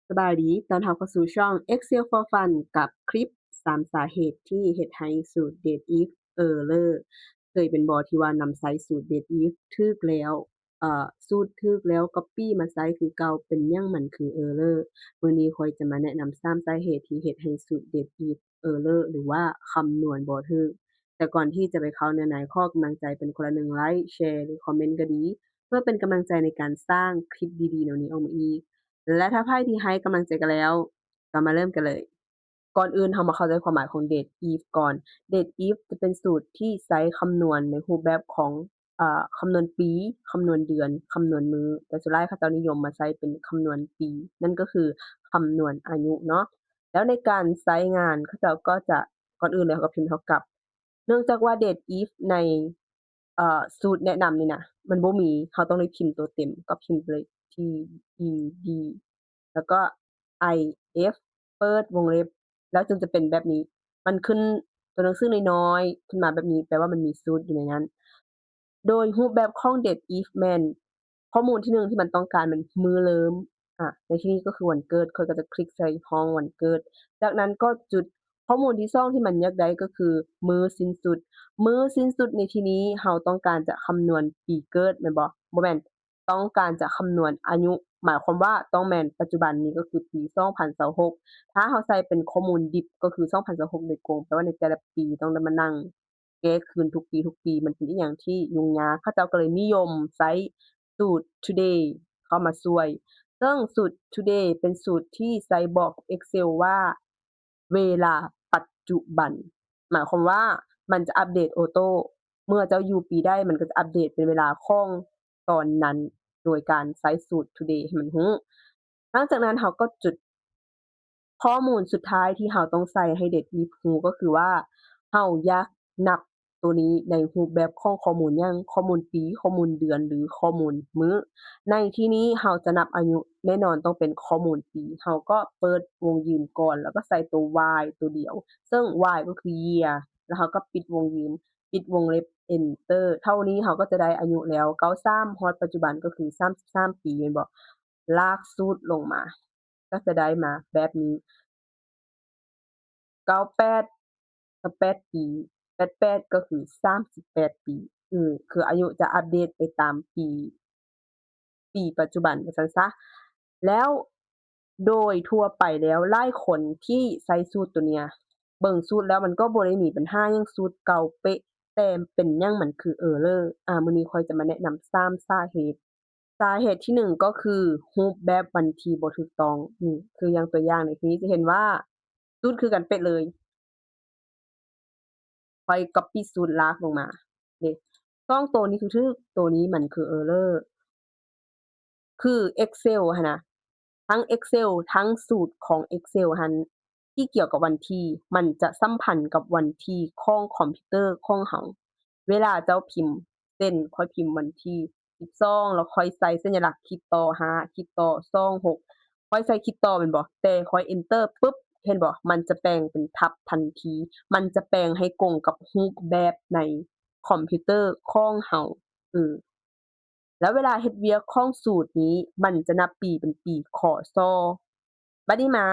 ສະບາຍດີ ຕ້ອນຮັບເຂົ້າສູ່ຊ່ອງ Excel for Fun ກັບຄລິບ ສາມ ສາເຫດທີ່ເຮັດໃຫ້ສູດ Date If Error. ເຄີຍເປັນບໍ່ທີ່ວ່ານຳໃຊ້ສູດ Date If ຖືກແລ້ວ ເອີ ສູດຖືກແລ້ວ Copy ມາໃຊ້ຄືເກົ່າ ເປັນຫຍັງມັນຄື Error? ມື້ນີ້ຂ້ອຍຈະມາແນະນຳ ສາມ ສາເຫດທີ່ເຮັດໃຫ້ສູດ Date If Error ຫຼືວ່າຄຳນວນບໍ່ຖືກ. ແຕ່ກ່ອນທີ່ຈະໄປເຂົ້າເນື້ອໃນ ຂໍກຳລັງໃຈເປັນຄົນລະໜຶ່ງໄລຄ໌ ແຊ ຫຼື ຄອມເມັນກໍດີ ເພື່ອເປັນກຳລັງໃຈໃນການສ້າງຄລິບດີໆແນວນີ້ອອກມາອີກ. ແລະ ຖ້າໃຜທີ່ໃຫ້ກຳລັງໃຈກັນແລ້ວ ກໍມາເລີ່ມກັນເລີຍ. ກ່ອນອື່ນເຮົາມາເຂົ້າໃຈຄວາມໝາຍຂອງ Date If ກ່ອນ. Date If ຈະເປັນສູດທີ່ໃຊ້ຄຳນວນໃນຮູບແບບຂອງ ເອີ ຄຳນວນປີ, ຄຳນວນເດືອນ, ຄຳນວນມື້, ແຕ່ສ່ວນຫຼາຍເຂົາເຈົ້ານິຍົມມາໃຊ້ເປັນຄຳນວນປີ, ນັ້ນກໍຄືຄຳນວນອາຍຸເນາະ. ແລ້ວໃນການໃຊ້ງານ ເຂົາເຈົ້າກໍຈະ ກ່ອນອື່ນເລີຍເຮົາກໍພິມເທົ່າກັບ ເນື່ອງຈາກວ່າ Date If ໃນ ເອີ ສູດແນະນຳນີ້ນະ ມັນບໍ່ມີ, ເຮົາຕ້ອງໄດ້ພິມຕົວເຕັມ ກໍພິມໄປເລີຍ T E D ແລ້ວກໍ I F ເປີດວົງເລັບ ແລ້ວຈຶ່ງຈະເປັນແບບນີ້. ມັນຂຶ້ນຕົວໜັງສືນ້ອຍໆຂຶ້ນມາແບບນີ້ ແປວ່າມັນມີສູດຢູ່ໃນນັ້ນ. ໂດຍຮູບແບບຂອງ Date If ແມ່ນ ຂໍ້ມູນທີໜຶ່ງທີ່ມັນຕ້ອງການແມ່ນມື້ເລີ່ມ, ອາ ໃນທີ່ນີ້ກໍຄືວັນເກີດ, ຂ້ອຍກໍຈະຄລິກໃສ່ຫ້ອງວັນເກີດ. ຈາກນັ້ນກໍຈຸດ, ຂໍ້ມູນທີສອງທີ່ມັນຢາກໄດ້ກໍຄືມື້ສິ້ນສຸດ. ມື້ສິ້ນສຸດໃນທີ່ນີ້ເຮົາຕ້ອງການຈະຄຳນວນປີເກີດແມ່ນບໍ່? ບໍ່ແມ່ນ, ຕ້ອງການຈະຄຳນວນອາຍຸ, ໝາຍຄວາມວ່າຕ້ອງແມ່ນປັດຈຸບັນນີ້ກໍຄືປີສອງພັນຊາວຫົກ. ຖ້າເຮົາໃສ່ເປັນຂໍ້ມູນດິບກໍຄືສອງພັນຊາວຫົກໂດຍກົງ, ແປວ່າໃນແຕ່ລະປີຕ້ອງໄດ້ມານັ່ງ ແກ້ຄືນທຸກປີ ທຸກປີ ມັນເປັນອີ່ຫຍັງທີ່ຫຍຸ້ງຍາກ, ເຂົາເຈົ້າກໍເລີຍນິຍົມໃຊ້ສູດ Today ເຂົ້າມາຊ່ວຍ. ເຊິ່ງສູດ Today ເປັນສູດທີ່ໃຊ້ບອກກັບ Excel ວ່າເວລາປັດຈຸບັນ, ໝາຍຄວາມວ່າມັນຈະອັບເດດໂອໂຕ້, ເມື່ອເຈົ້າຢູ່ປີໃດ ມັນກໍຈະອັບເດດເປັນເວລາຂອງຕອນນັ້ນ ໂດຍການໃຊ້ສູດ Today ໃຫ້ມັນຮູ້. ຫຼັງຈາກນັ້ນເຮົາກໍຈຸດ ຂໍ້ມູນສຸດທ້າຍທີ່ເຮົາຕ້ອງໃສ່ໃຫ້ Date If ຮູ້ກໍຄືວ່າ ເຮົາຢາກນັບໂຕນີ້ໃນຮູບແບບຂອງຂໍ້ມູນຫຍັງ, ຂໍ້ມູນປີ, ຂໍ້ມູນເດືອນ ຫຼື ຂໍ້ມູນມື້. ໃນທີ່ນີ້ເຮົາຈະນັບອາຍຸ, ແນ່ນອນຕ້ອງເປັນຂໍ້ມູນປີ. ເຮົາກໍເປີດວົງຢືມກ່ອນ ແລ້ວກໍໃສ່ໂຕ Y ໂຕດຽວ, ເຊິ່ງ Y ກໍຄື Year ແລ້ວເຮົາກໍປິດວົງຢືມ, ປິດວົງເລັບ Enter. ເທົ່ານີ້ເຮົາກໍຈະໄດ້ອາຍຸແລ້ວ ເກົ້າສາມ ຮອດປັດຈຸບັນກໍຄືສາມສິບສາມປີ ແມ່ນບໍ່? ລາກສູດລົງມາ ກໍຈະໄດ້ມາແບບນີ້ ເກົ້າແປດ ກໍແປດປີ, ແປດແປດ ກໍຄືສາມສິບແປດປີ. ເອີ ຄືອາຍຸຈະອັບເດດໄປຕາມປີ, ປີປັດຈຸບັນວ່າຊັ້ນຊະ. ແລ້ວໂດຍທົ່ວໄປແລ້ວ ຫຼາຍຄົນທີ່ໃຊ້ສູດໂຕເນີ້ຍ ເບິ່ງສູດແລ້ວມັນກໍບໍ່ໄດ້ມີບັນຫາຫຍັງ, ສູດເກົ່າເປະ, ແຕ່ເປັນຫຍັງມັນຄື Error? ອາ ມື້ນີ້ຂ້ອຍຈະມາແນະນຳສາມສາເຫດ. ສາເຫດທີໜຶ່ງກໍຄືຮູບແບບວັນທີບໍ່ຖືກຕ້ອງ. ນີ້ຄືຢ່າງຕົວຢ່າງໃນທີ່ນີ້ຈະເຫັນວ່າສູດຄືກັນເປະເລີຍ. ຂ້ອຍ Copy ສູດລາກລົງມາເດ້. ສອງໂຕນີ້ຄືຖືກ, ໂຕນີ້ມັນຄື Error. ຄື Excel ຫັ້ນນະ, ທັງ Excel ທັງສູດຂອງ Excel ຫັ້ນ ທີ່ກ່ຽວກັບວັນທີ ມັນຈະສຳພັນກັບວັນທີຂອງຄອມພິວເຕີຂອງເຮົາ. ເວລາເຈົ້າພິມ, ເຊັ່ນ ຂ້ອຍພິມວັນທີສິບສອງ ແລ້ວຂ້ອຍໃສ່ສັນຍະລັກຂີດຕໍ່ຫ້າ ຂີດຕໍ່ສອງຫົກ ຂ້ອຍໃສ່ຂີດຕໍ່ແມ່ນບໍ່? ແຕ່ຂ້ອຍ Enter ປຶບ ເຫັນບໍ່? ມັນຈະແປງເປັນທັບທັນທີ, ມັນຈະແປງໃຫ້ກົງກັບຮູບແບບໃນຄອມພິວເຕີຂອງເຮົາ. ເອີ ແລ້ວເວລາເຮັດວຽກຂອງສູດນີ້ ມັນຈະນັບປີເປັນປີ ຄ.ສ. ບັດນີ້ມາ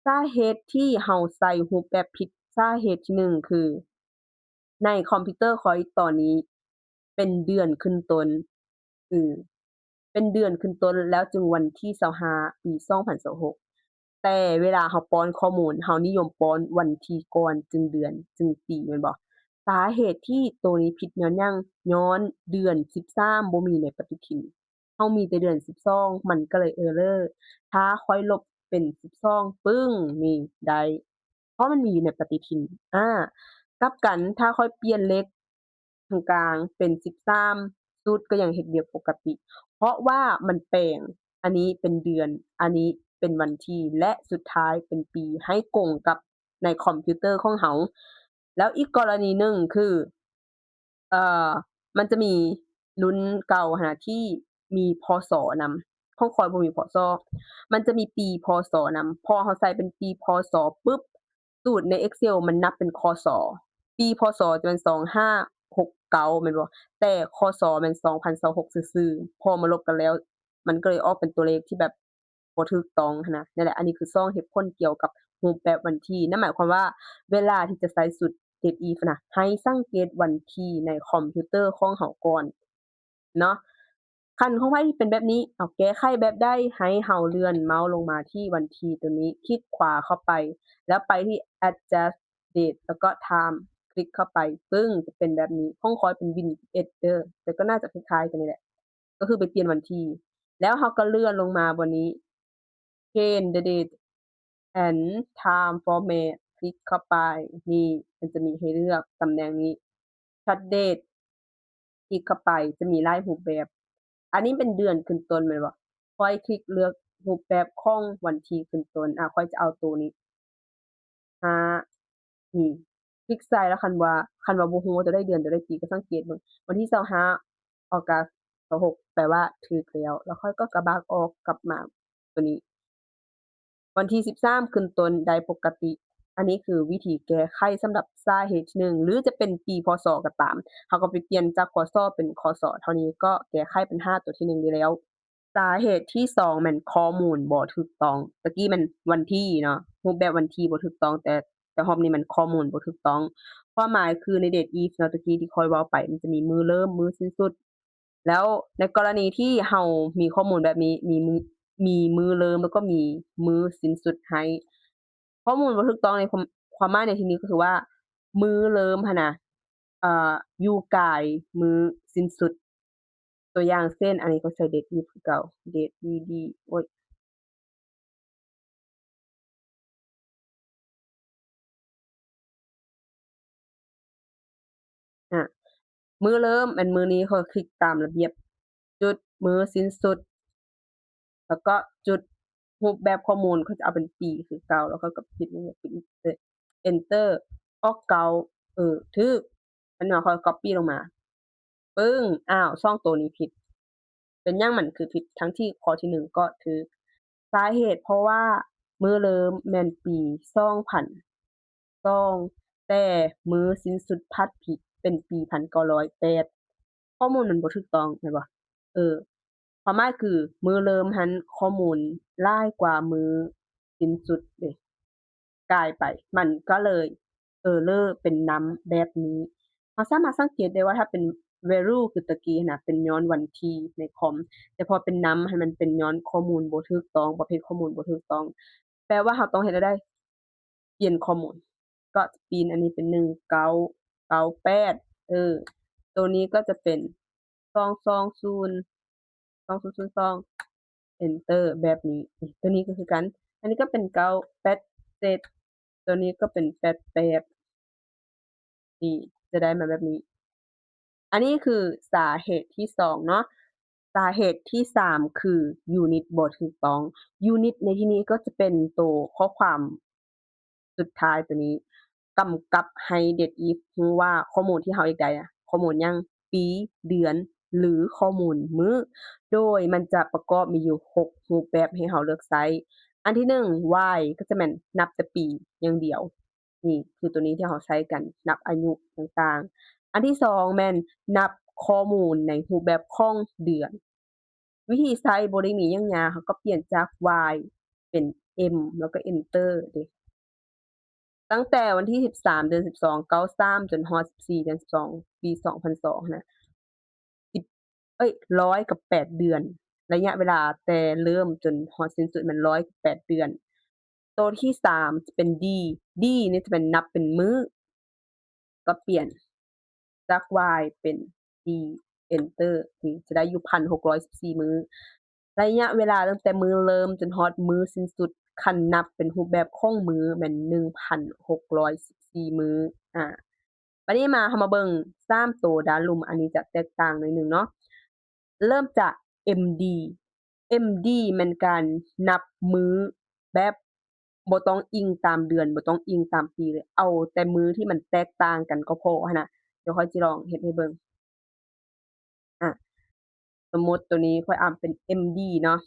ສາເຫດທີ່ເຮົາໃສ່ຮູບແບບຜິດ ສາເຫດທີໜຶ່ງຄື ໃນຄອມພິວເຕີຂ້ອຍຕອນນີ້ເປັນເດືອນຂຶ້ນຕົ້ນ, ເປັນເດືອນຂຶ້ນຕົ້ນແລ້ວຈຶ່ງວັນທີຊາວຫ້າ ປີສອງພັນຊາວຫົກ. ແຕ່ເວລາເຮົາປ້ອນຂໍ້ມູນ ເຮົານິຍົມປ້ອນວັນທີກ່ອນ ຈຶ່ງເດືອນ ຈຶ່ງປີ ແມ່ນບໍ່? ສາເຫດທີ່ໂຕນີ້ຜິດຍ້ອນຫຍັງ? ຍ້ອນເດືອນສິບສາມບໍ່ມີໃນປະຕິທິນ, ເຮົາມີແຕ່ເດືອນສິບສອງ ມັນກໍເລີຍ Error. ຖ້າຂ້ອຍລົບເປັນສິບສອງ ປຶ້ງ ນີ້ໄດ້ ເພາະມັນມີຢູ່ໃນປະຕິທິນ. ອາ ກັບກັນ ຖ້າຂ້ອຍປ່ຽນເລກ ຂ້າງກາງເປັນສິບສາມ ສູດກໍຍັງເຮັດວຽກປົກກະຕິ ເພາະວ່າມັນແປງ ອັນນີ້ເປັນເດືອນ ອັນນີ້ເປັນວັນທີ ແລະ ສຸດທ້າຍເປັນປີ ໃຫ້ກົງກັບໃນຄອມພິວເຕີຂອງເຮົາ. ແລ້ວອີກກໍລະນີໜຶ່ງຄື ເອີ ມັນຈະມີລຸ້ນເກົ່າຫັ້ນນະ ທີ່ມີ ພ.ສ. ນຳ, ຂອງຂ້ອຍບໍ່ມີ ພ.ສ. ມັນຈະມີປີ ພ.ສ. ນຳ, ພໍເຮົາໃສ່ເປັນປີ ພ.ສ. ປຶບ ສູດໃນ Excel ມັນນັບເປັນ ຄ.ສ. ປີ ພ.ສ. ຈະແມ່ນສອງຫ້າຫົກເກົ້າ ແມ່ນບໍ່? ແຕ່ ຄ.ສ. ແມ່ນສອງພັນຊາວຫົກຊື່ໆ. ພໍມາລົບກັນແລ້ວ ມັນກໍເລີຍອອກເປັນຕົວເລກທີ່ແບບ ບໍ່ຖືກຕ້ອງຫັ້ນນະ. ນັ້ນແຫຼະ ອັນນີ້ຄືສອງເຫດຜົນກ່ຽວກັບຮູບແບບວັນທີ. ນັ້ນໝາຍຄວາມວ່າ ເວລາທີ່ຈະໃຊ້ສູດ date if ນະ ໃຫ້ສັງເກດວັນທີໃນຄອມພິວເຕີຂອງເຮົາກ່ອນເນາະ. ຄັນຂອງໃຜທີ່ເປັນແບບນີ້ ເອົາ ແກ້ໄຂແບບໃດ? ໃຫ້ເຮົາເລື່ອນເມົາສ໌ລົງມາທີ່ວັນທີໂຕນີ້ ຄລິກຂວາເຂົ້າໄປ ແລ້ວໄປທີ່ adjust date ແລ້ວກໍ time ຄລິກເຂົ້າໄປ ປຶ້ງ ຈະເປັນແບບນີ້. ຂອງຂ້ອຍເປັນ Win ສິບເອັດ ເດີ ແຕ່ກໍໜ້າຈະຄ້າຍໆກັນນີ້ແຫຼະ. ກໍຄືໄປປ່ຽນວັນທີ ແລ້ວເຮົາກໍເລື່ອນລົງມາບ່ອນນີ້ Change the date and time format ຄລິກເຂົ້າໄປ. ນີ້ ມັນຈະມີໃຫ້ເລືອກຕຳແໜ່ງນີ້ Cut date ຄລິກເຂົ້າໄປ ຈະມີຫຼາຍຮູບແບບ. ອັນນີ້ເປັນເດືອນຂຶ້ນຕົ້ນແມ່ນບໍ່? ຂ້ອຍຄລິກເລືອກຮູບແບບຂອງວັນທີຂຶ້ນຕົ້ນ. ອາ ຂ້ອຍຈະເອົາໂຕນີ້ ຫ້າ ນີ້ ຄລິກໃສ່ ແລ້ວຄັນວ່າ ຄັນວ່າບໍ່ຮູ້ວ່າໂຕໃດເດືອນ ໂຕໃດປີ ກໍສັງເກດເບິ່ງ ວັນທີຊາວຫ້າ ອາກົດ ຊາວຫົກ ແປວ່າຖືກແລ້ວ. ແລ້ວຂ້ອຍກໍກະບາກອອກກັບມາໂຕນີ້ ວັນທີສິບສາມຂຶ້ນຕົ້ນໄດ້ປົກກະຕິ. ອັນນີ້ຄືວິທີແກ້ໄຂສຳລັບສາເຫດທີໜຶ່ງ ຫຼືຈະເປັນປີ ພ.ສ. ກໍຕາມ ເຮົາກໍໄປປ່ຽນຈາກ ພ.ສ. ເປັນ ຄ.ສ. ເທົ່ານີ້ ກໍແກ້ໄຂບັນຫາໂຕທີໜຶ່ງໄດ້ແລ້ວ. ສາເຫດທີສອງແມ່ນຂໍ້ມູນບໍ່ຖືກຕ້ອງ. ຕະກີ້ແມ່ນວັນທີເນາະ ຮູບແບບວັນທີບໍ່ຖືກຕ້ອງ ແຕ່ ແຕ່ຮອບນີ້ແມ່ນຂໍ້ມູນບໍ່ຖືກຕ້ອງ. ຄວາມໝາຍຄືໃນ date if ເນາະ ຕະກີ້ທີ່ຂ້ອຍເວົ້າໄປ ມັນຈະມີມື້ເລີ່ມ ມື້ສິ້ນສຸດ. ແລ້ວໃນກໍລະນີທີ່ເຮົາມີຂໍ້ມູນແບບນີ້ ມີມື້ ມີມື້ເລີ່ມ ແລ້ວກໍມີມື້ສິ້ນສຸດໃຫ້ ຂໍ້ມູນບໍ່ຖືກຕ້ອງໃນຄວາມ ຄວາມໝາຍໃນທີ່ນີ້ກໍຄືວ່າ ມື້ເລີ່ມຫັ້ນນະ ເອີ ຢູ່ກາຍມື້ສິ້ນສຸດ. ຕົວຢ່າງເຊັ່ນ ອັນນີ້ກໍໃສ່ date if ຄືເກົ່າ date ed ໂອ້ຍ ອາ ມື້ເລີ່ມແມ່ນມື້ນີ້ ຂ້ອຍຄລິກຕາມລະບຽບ ຈຸດ ມື້ສິ້ນສຸດ ແລ້ວກໍຈຸດ ຮູບແບບຂໍ້ມູນ ຂ້ອຍຈະເອົາເປັນປີຄືເກົ່າ ແລ້ວຂ້ອຍກໍປິດ enter ອອກ ເກົ້າ ເອີ ຖືກ. ອັນນີ້ຂ້ອຍ copy ລົງມາ ປຶ້ງ ອ້າວ ສອງໂຕນີ້ຜິດ. ເປັນຫຍັງມັນຄືຜິດ ທັງທີ່ຂໍ້ທີໜຶ່ງກໍຖືກ? ສາເຫດເພາະວ່າມື້ເລີ່ມແມ່ນປີສອງພັນສອງ ແຕ່ມື້ສິ້ນສຸດພັດຜິດເປັນປີພັນເກົ້າຮ້ອຍແປດ. ຂໍ້ມູນມັນບໍ່ຖືກຕ້ອງແມ່ນບໍ່? ເອີ ຄວາມໝາຍຄືມື້ເລີ່ມຫັ້ນຂໍ້ມູນຫຼາຍກວ່າມື້ສິ້ນສຸດເດ້ ກາຍໄປ ມັນກໍເລີຍ error ເປັນນຳແບບນີ້. ເຮົາສາມາດສັງເກດໄດ້ວ່າ ຖ້າເປັນ value ຄືຕະກີ້ຫັ້ນນະ ເປັນຍ້ອນວັນທີໃນຄອມ ແຕ່ພໍເປັນນຳຫັ້ນ ມັນເປັນຍ້ອນຂໍ້ມູນບໍ່ຖືກຕ້ອງ ປະເພດຂໍ້ມູນບໍ່ຖືກຕ້ອງ. ແປວ່າເຮົາຕ້ອງເຮັດແນວໃດ? ປ່ຽນຂໍ້ມູນ ກໍຈະປ່ຽນອັນນີ້ເປັນໜຶ່ງເກົ້າເກົ້າແປດ ເອີ ໂຕນີ້ກໍຈະເປັນສອງສອງສູນ ສອງສູນສອງ enter ແບບນີ້. ໂຕນີ້ກໍຄືກັນ ອັນນີ້ກໍເປັນເກົ້າແປດເຈັດ ໂຕນີ້ກໍເປັນແປດແປດ ນີ້ ຈະໄດ້ມາແບບນີ້. ອັນນີ້ຄືສາເຫດທີສອງເນາະ. ສາເຫດທີສາມຄື unit ບໍ່ຖືກຕ້ອງ. unit ໃນທີ່ນີ້ກໍຈະເປັນໂຕຂໍ້ຄວາມສຸດທ້າຍໂຕນີ້ ກຳກັບໃຫ້ date if ຮູ້ວ່າຂໍ້ມູນທີ່ເຮົາຢາກໄດ້ນະ ຂໍ້ມູນຫຍັງ? ປີ, ເດືອນ ຫຼື ຂໍ້ມູນມື້. ໂດຍມັນຈະປະກອບມີຢູ່ຫົກຮູບແບບໃຫ້ເຮົາເລືອກໃຊ້. ອັນທີໜຶ່ງ while ກໍຈະແມ່ນນັບແຕ່ປີຢ່າງດຽວ. ນີ້ຄືໂຕນີ້ທີ່ເຮົາໃຊ້ກັນ ນັບອາຍຸຕ່າງໆ. ອັນທີສອງແມ່ນນັບຂໍ້ມູນໃນຮູບແບບຂອງເດືອນ. ວິທີໃຊ້ບໍ່ໄດ້ມີຫຍັງຍາກ, ເຮົາກໍປ່ຽນຈາກ while ເປັນ M ແລ້ວກໍ enter ເດ້. ຕັ້ງແຕ່ວັນທີສິບສາມ ເດືອນສິບສອງ ເກົ້າສາມ ຈົນຮອດສິບສີ່ ເດືອນສິບສອງ ປີສອງພັນສອງນະ ສິບ ເອີຍ ຮ້ອຍກັບແປດເດືອນ. ໄລຍະເວລາແຕ່ເລີ່ມຈົນຮອດສິ້ນສຸດແມ່ນຮ້ອຍກັບແປດເດືອນ. ໂຕທີສາມຈະເປັນ D, D ນີ້ຈະເປັນນັບເປັນມື້ ກໍປ່ຽນຈາກ while ເປັນ D, enter ນີ້ຈະໄດ້ຢູ່ພັນຫົກຮ້ອຍສິບສີ່ມື້. ໄລຍະເວລາຕັ້ງແຕ່ມື້ເລີ່ມຈົນຮອດມື້ສິ້ນສຸດ ຄັນນັບເປັນຮູບແບບຂອງມື້ແມ່ນໜຶ່ງພັນຫົກຮ້ອຍສິບສີ່ມື້. ອາ ບັດນີ້ມາ ເຮົາມາເບິ່ງສາມໂຕດ້ານລຸ່ມ ອັນນີ້ຈະແຕກຕ່າງໜ້ອຍໜຶ່ງເນາະ. ເລີ່ມຈາກ MD, MD ແມ່ນການນັບມື້ແບບບໍ່ຕ້ອງອີງຕາມເດືອນ ບໍ່ຕ້ອງອີງຕາມປີເລີຍ ເອົາແຕ່ມື້ທີ່ມັນແຕກຕ່າງກັນກໍພໍຫັ້ນນະ. ດຽວຂ້ອຍຊິລອງເຮັດໃຫ້ເບິ່ງ. ອາ ສົມມຸດໂຕນີ້ຂ້ອຍອາມເປັນ MD ເນາະ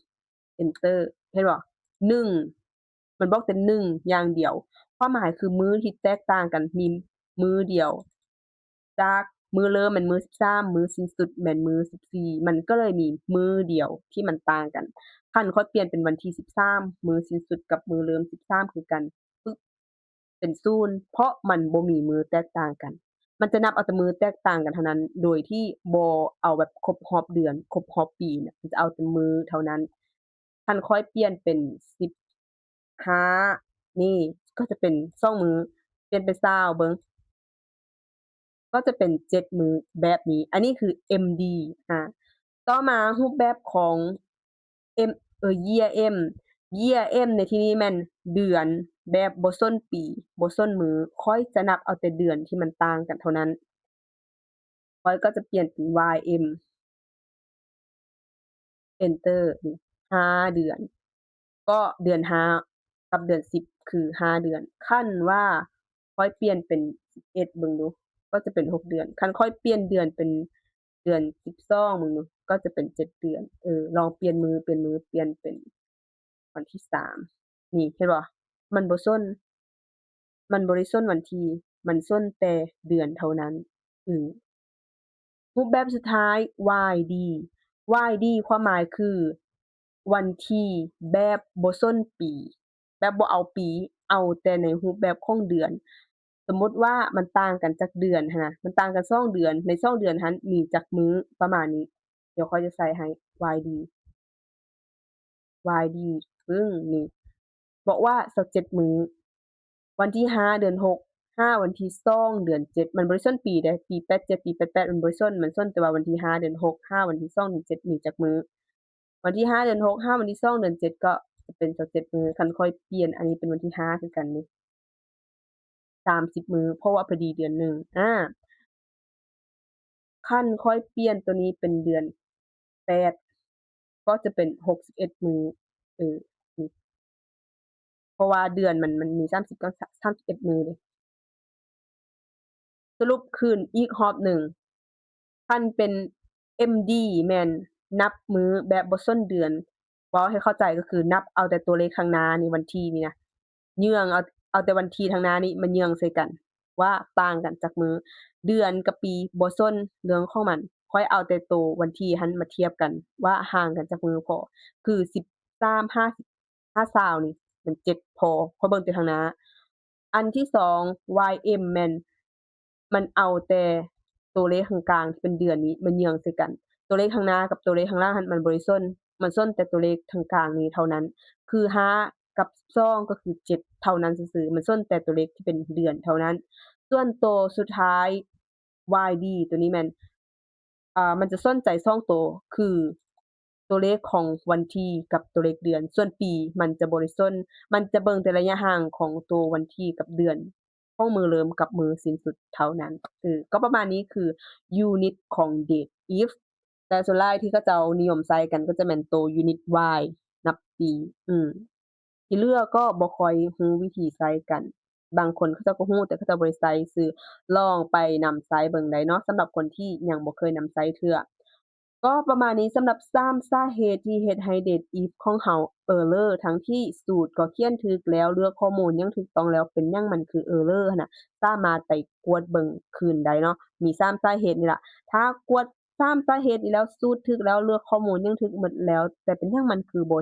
enter ເຫັນບໍ່? ໜຶ່ງ ມັນບອກແຕ່ໜຶ່ງຢ່າງດຽວ. ຄວາມໝາຍຄືມື້ທີ່ແຕກຕ່າງກັນມີມື້ດຽວ ຈາກ ມື້ເລີ່ມແມ່ນມື້ສິບສາມ ມື້ສິ້ນສຸດແມ່ນມື້ສິບສີ່ ມັນກໍເລີຍມີມື້ດຽວທີ່ມັນຕ່າງກັນ. ຄັນຂ້ອຍປ່ຽນເປັນວັນທີສິບສາມ ມື້ສິ້ນສຸດກັບມື້ເລີ່ມສິບສາມຄືກັນ ປຶບ ເປັນສູນ ເພາະມັນບໍ່ມີມື້ແຕກຕ່າງກັນ. ມັນຈະນັບເອົາແຕ່ມື້ແຕກຕ່າງກັນເທົ່ານັ້ນ ໂດຍທີ່ບໍ່ເອົາແບບຄົບຮອບເດືອນ ຄົບຮອບປີນະ ມັນຈະເອົາແຕ່ມື້ເທົ່ານັ້ນ. ຄັນຂ້ອຍປ່ຽນເປັນສິບຫ້າ ນີ້ກໍຈະເປັນສອງມື້ ປ່ຽນເປັນຊາວເບິ່ງ ກໍຈະເປັນເຈັດມື້ແບບນີ້. ອັນນີ້ຄື ເອັມ ດີ ອາ ຕໍ່ມາຮູບແບບຂອງ ເອັມ ເອີ ເຢຍ ເອັມ ເຢຍ ເອັມ ໃນທີ່ນີ້ແມ່ນເດືອນແບບບໍ່ສົນປີ ບໍ່ສົນມື້. ຂ້ອຍຈະນັບເອົາແຕ່ເດືອນທີ່ມັນຕ່າງກັນເທົ່ານັ້ນ. ຂ້ອຍກໍຈະປ່ຽນເປັນ ວາຍ ເອັມ Enter ນີ້ ຫ້າເດືອນ ກໍເດືອນຫ້າກັບເດືອນສິບຄືຫ້າເດືອນ. ຄັນວ່າຂ້ອຍປ່ຽນເປັນສິບເອັດເບິ່ງດູ ກໍຈະເປັນຫົກເດືອນ. ຄັນຂ້ອຍປ່ຽນເດືອນເປັນເດືອນສິບສອງເບິ່ງດູ ກໍຈະເປັນເຈັດເດືອນ. ເອີ ລອງປ່ຽນມື້ ປ່ຽນມື້ ປ່ຽນເປັນວັນທີສາມ ນີ້ ເຫັນບໍ່? ມັນບໍ່ສົນ ມັນບໍ່ໄດ້ສົນວັນທີ ມັນສົນແຕ່ເດືອນເທົ່ານັ້ນ. ອື ຮູບແບບສຸດທ້າຍ ວາຍ ດີ ວາຍ ດີ ຄວາມໝາຍຄືວັນທີແບບບໍ່ສົນປີ ແບບບໍ່ເອົາປີ ເອົາແຕ່ໃນຮູບແບບຂອງເດືອນ. ສົມມຸດວ່າມັນຕ່າງກັນຈັກເດືອນຫັ້ນນະ ມັນຕ່າງກັນສອງເດືອນ ໃນສອງເດືອນຫັ້ນມີຈັກມື້ ປະມານນີ້. ດຽວຂ້ອຍຈະໃສ່ໃຫ້ ວາຍ ດີ ວາຍ ດີ ປຶ້ງ ນີ້ ບອກວ່າຊາວເຈັດມື້ ວັນທີຫ້າເດືອນຫົກ ຫາວັນທີສອງເດືອນເຈັດ ມັນບໍ່ໄດ້ສົນປີເດ້ ປີແປດເຈັດ ປີແປດແປດ ມັນບໍ່ໄດ້ສົນ ມັນສົນແຕ່ວ່າວັນທີຫ້າເດືອນຫົກ ຫາວັນທີສອງເດືອນເຈັດ ມີຈັກມື້. ວັນທີຫ້າເດືອນຫົກ ຫາວັນທີສອງເດືອນເຈັດ ກໍຈະເປັນຊາວເຈັດມື້. ຄັນຂ້ອຍປ່ຽນອັນນີ້ເປັນວັນທີຫ້າຄືກັນນີ້ ສາມສິບມື້ ເພາະວ່າພໍດີເດືອນໜຶ່ງ. ອາ ຄັນຂ້ອຍປ່ຽນໂຕນີ້ເປັນເດືອນແປດ ກໍຈະເປັນຫົກສິບເອັດມື້. ເອີ ນີ້ ເພາະວ່າເດືອນມັນ ມັນມີສາມສິບກັບສາມສິບເອັດມື້ເດ້. ສະຫຼຸບຄືນອີກຮອບໜຶ່ງ ຄັນເປັນ ເອັມ ດີ ແມ່ນນັບມື້ແບບບໍ່ສົນເດືອນ. ເວົ້າໃຫ້ເຂົ້າໃຈກໍຄືນັບເອົາແຕ່ຕົວເລກທາງໜ້ານີ້ ວັນທີນີ້ນະ ເຍືອງເອົາ ເອົາແຕ່ວັນທີທາງໜ້ານີ້ມາເຍືອງໃສ່ກັນ ວ່າຕ່າງກັນຈັກມື້. ເດືອນກັບປີບໍ່ສົນເລື່ອງຂອງມັນ ຂ້ອຍເອົາແຕ່ໂຕວັນທີຫັ້ນມາທຽບກັນວ່າຫ່າງກັນຈັກມື້ພໍ ຄືສິບສາມ ຫາ ຫາຊາວນີ້ມັນເຈັດພໍ ຂ້ອຍເບິ່ງແຕ່ທາງໜ້າ. ອັນທີສອງ ວາຍ ເອັມ ແມ່ນ ມັນເອົາແຕ່ໂຕເລກທາງກາງທີ່ເປັນເດືອນນີ້ມາເຍືອງໃສ່ກັນ. ໂຕເລກທາງໜ້າກັບໂຕເລກທາງຫຼັງຫັ້ນມັນບໍ່ໄດ້ສົນ ມັນສົນແຕ່ໂຕເລກທາງກາງນີ້ເທົ່ານັ້ນ ຄືຫ້າກັບສອງກໍຄືເຈັດເທົ່ານັ້ນຊື່ໆ ມັນສົນແຕ່ໂຕເລກທີ່ເປັນເດືອນເທົ່ານັ້ນ. ສ່ວນໂຕສຸດທ້າຍ ວາຍ ດີ ໂຕນີ້ແມ່ນ ອາ ມັນຈະສົນໃຈສອງໂຕ ຄືໂຕເລກຂອງວັນທີກັບໂຕເລກເດືອນ. ສ່ວນປີມັນຈະບໍ່ໄດ້ສົນ ມັນຈະເບິ່ງແຕ່ໄລຍະຫ່າງຂອງໂຕວັນທີກັບເດືອນ ຂອງມື້ເລີ່ມກັບມື້ສິ້ນສຸດເທົ່ານັ້ນ. ເອີ ກໍປະມານນີ້ ຄື unit ຂອງ date if. ແຕ່ສ່ວນຫຼາຍທີ່ເຂົາເຈົ້ານິຍົມໃຊ້ກັນກໍຈະແມ່ນໂຕ unit Y ນັບປີ. ອື ທີ່ເຫຼືອກໍບໍ່ຄ່ອຍຮູ້ວິທີໃຊ້ກັນ. ບາງຄົນເຂົາເຈົ້າກໍຮູ້ ແຕ່ເຂົາເຈົ້າບໍ່ໄດ້ໃຊ້ຊື່. ລອງໄປນຳໃຊ້ເບິ່ງໄດ້ເນາະ ສຳລັບຄົນທີ່ຍັງບໍ່ເຄີຍນຳໃຊ້ເທື່ອ. ກໍປະມານນີ້ ສຳລັບສາມສາເຫດທີ່ເຮັດໃຫ້ date if ຂອງເຮົາ error ທັງທີ່ສູດກໍຂຽນຖືກແລ້ວ ເລືອກຂໍ້ມູນຢ່າງຖືກຕ້ອງແລ້ວ ເປັນຫຍັງມັນຄື error ຫັ້ນນະ ສາມາດໄປກວດເບິ່ງຄືນໄດ້ເນາະ. ມີສາມສາເຫດນີ້ລະ ຖ້າກວດສາມສາເຫດນີ້ແລ້ວ ສູດຖືກແລ້ວ ເລືອກຂໍ້ມູນຢ່າງຖືກໝົດແລ້ວ ແຕ່ເປັນຫຍັງມັນຄືບໍ່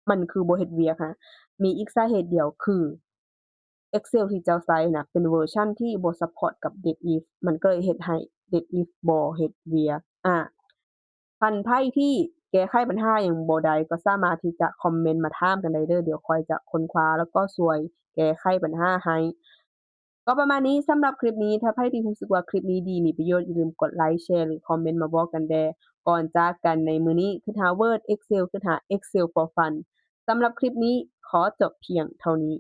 ມັນຄືບໍ່ເຮັດວຽກຫັ້ນນະ. ມີອີກສາເຫດດຽວຄື Excel ທີ່ເຈົ້າໃຊ້ນະ ເປັນເວີຊັນທີ່ບໍ່ support ກັບ date if ມັນກໍເລີຍເຮັດໃຫ້ date if ບໍ່ເຮັດວຽກ. ອາ ຄັນໃຜທີ່ແກ້ໄຂບັນຫາຫຍັງບໍ່ໄດ້ ກໍສາມາດທີ່ຈະຄອມເມັນມາຖາມກັນໄດ້ເດີ້. ດຽວຂ້ອຍຈະຄົ້ນຄວ້າ ແລ້ວກໍຊ່ວຍແກ້ໄຂບັນຫາໃຫ້. ກໍປະມານນີ້ສຳລັບຄລິບນີ້. ຖ້າໃຜທີ່ຮູ້ສຶກວ່າຄລິບນີ້ດີ ມີປະໂຫຍດ ຢ່າລືມກົດໄລ ແຊ ຫຼື ຄອມເມັນມາບອກກັນແດ່. ກ່ອນຈາກກັນໃນມື້ນີ້ ຄຶດຫາ Word Excel ຄຶດຫາ Excel for Fun. ສຳລັບຄລິບນີ້ຂໍຈົບພຽງເທົ່ານີ້.